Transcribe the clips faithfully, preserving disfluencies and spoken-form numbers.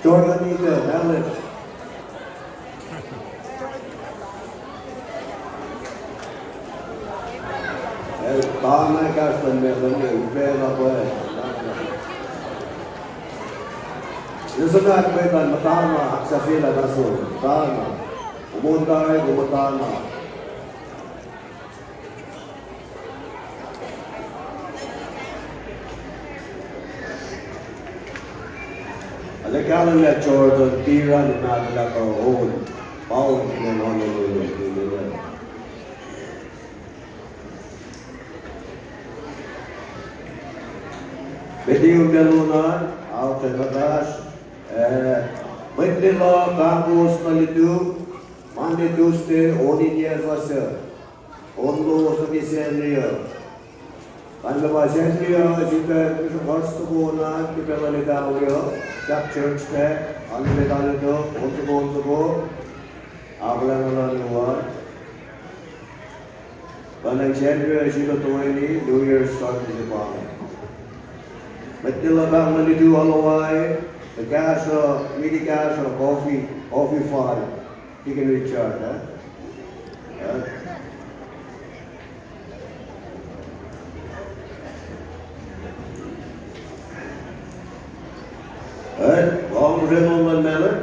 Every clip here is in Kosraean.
Jordan Ito, Mallet. El, pa na kahs luhn Mallet, upac na pwacye. Nuh sin mwet an muhtana, ahksahfyelah nuh sum, muhtana. Kom on tari, kom muhtana. Arlac kahlwem lah Jordan, Tira, Ninac, Laka, on. Pa on, in honor lolo, in honor. Met liki mwe lon an, auto natas, eh, mwet lila, pahkos na lutu, Monday, Tuesday, on in yac sasuc. On lowos nuh ke Sacnri uh. Kalmac pa Sacnri uh, sifilpac oasr soko na ke pacl uh leta we uh, sahp church pac, alu met alu tuh, on soko, on soko, aplan alu an. Kalmac Sacnri uh, sifilpac toeni, New Year's start se pa. Mwet lila pahng na lutu alu an, the cash, uh, miti cash, uh, coffee, coffee fal. Deacon Richard, eh? Eh? Eh, lohng Reverend Mallon.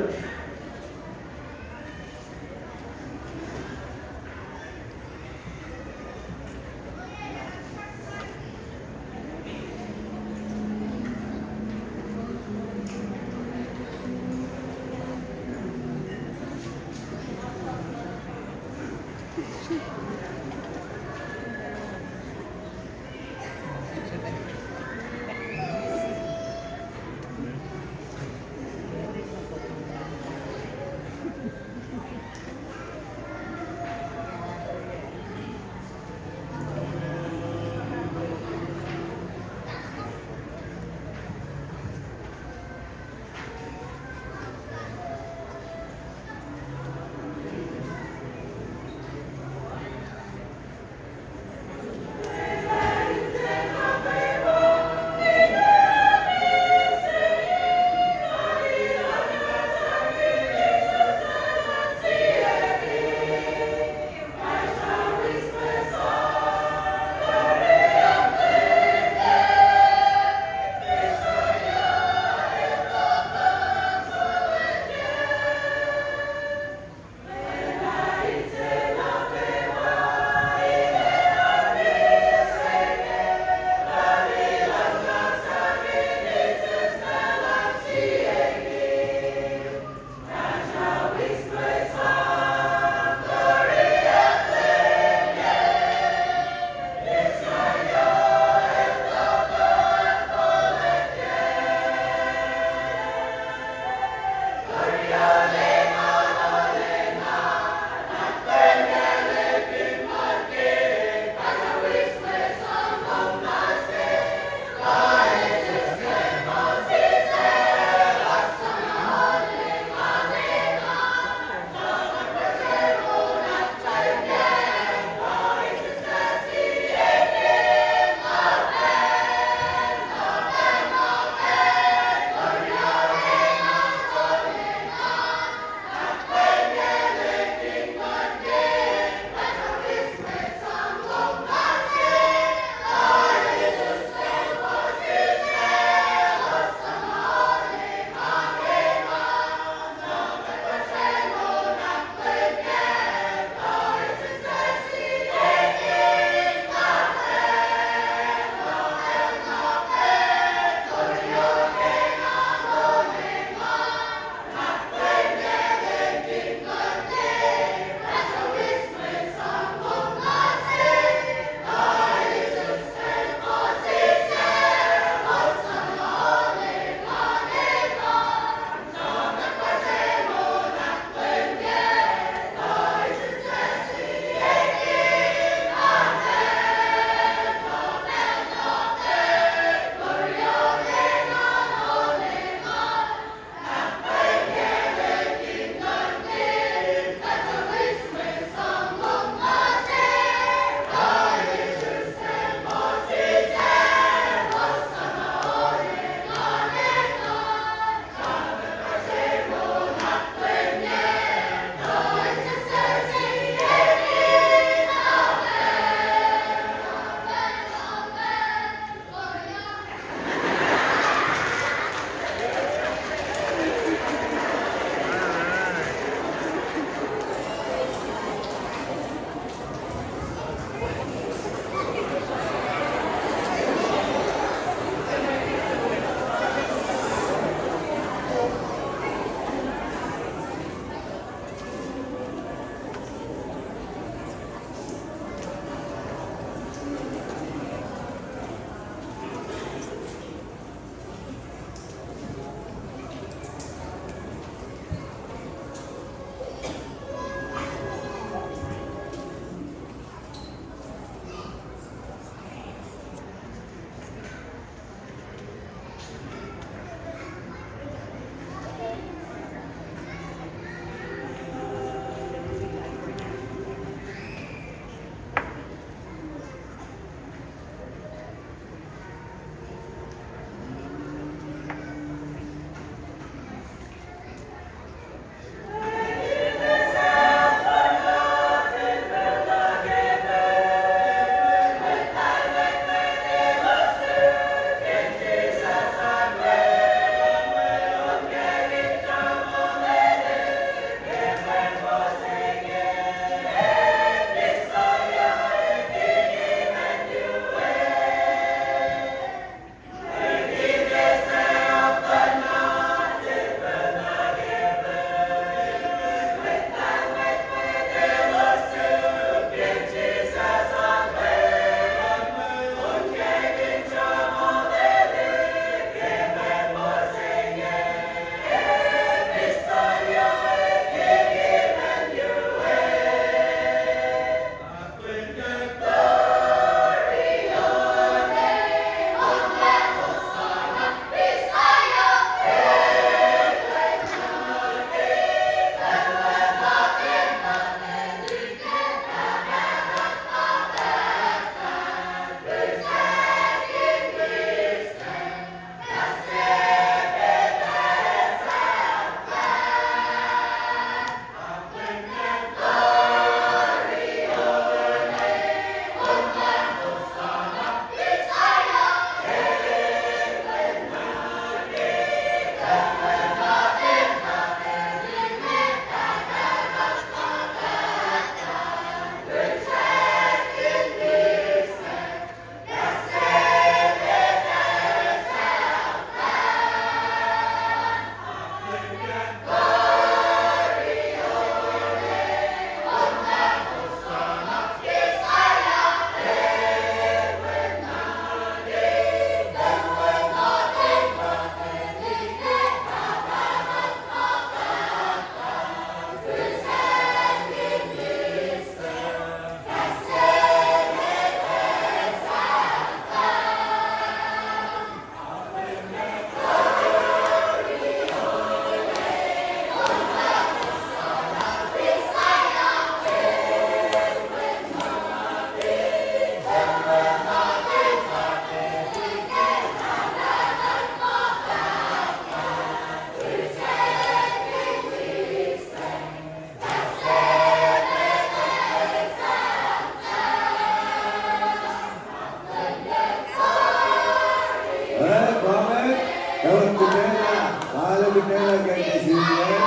Kipacna, kale kipacna ke siyuck.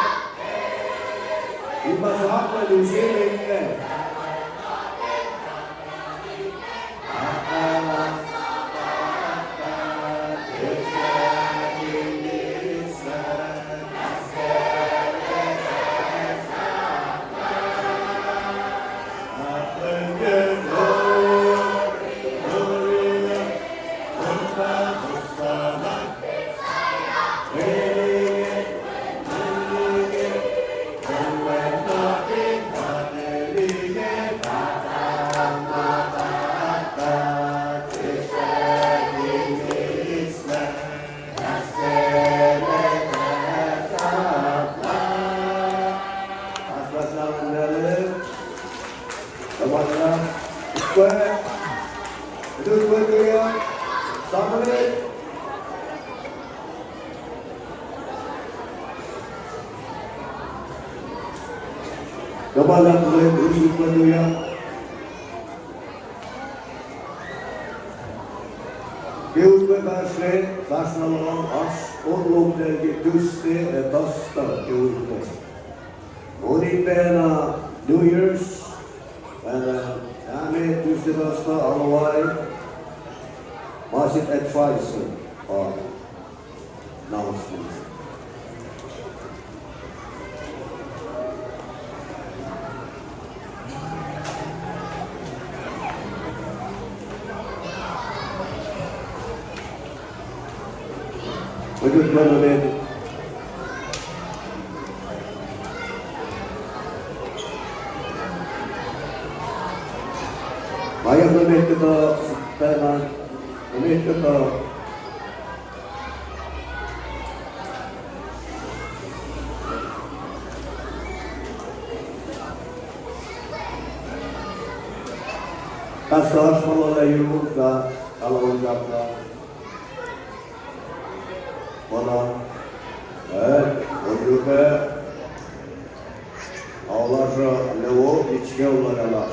Ima sapla lusin inge. Kowal lah kuloh, usrnguck lal uh. Ke ukwe fahsr, fahsr na lal oasr on lom nuh ke Tuesday ac Thursday ke ukwe. Only pacna New Year's, and, uh, ame Tuesday, Thursday, otherwise, ma se advice, uh, announcement. Mwet uh pacna met. Ma yak na met kuhtuh, pacna, na met kuhtuh. Pastor Ashmala Leyu, God, Alonzaka. Kona, eh, Oduka, Aulasra, Lewo, Mitchell, Lagala.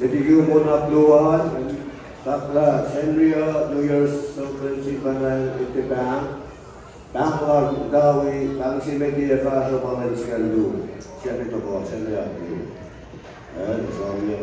Met liki monak luo an, taklah Sacnri uh New Year's celebration pacna etuh pahng. Pahng lasr muhta wi, pahng se met ac fahsruh pa lwen singucul luo. Sacnri tuhkuh, Sacnri ahkluo. Eh, Sacnri.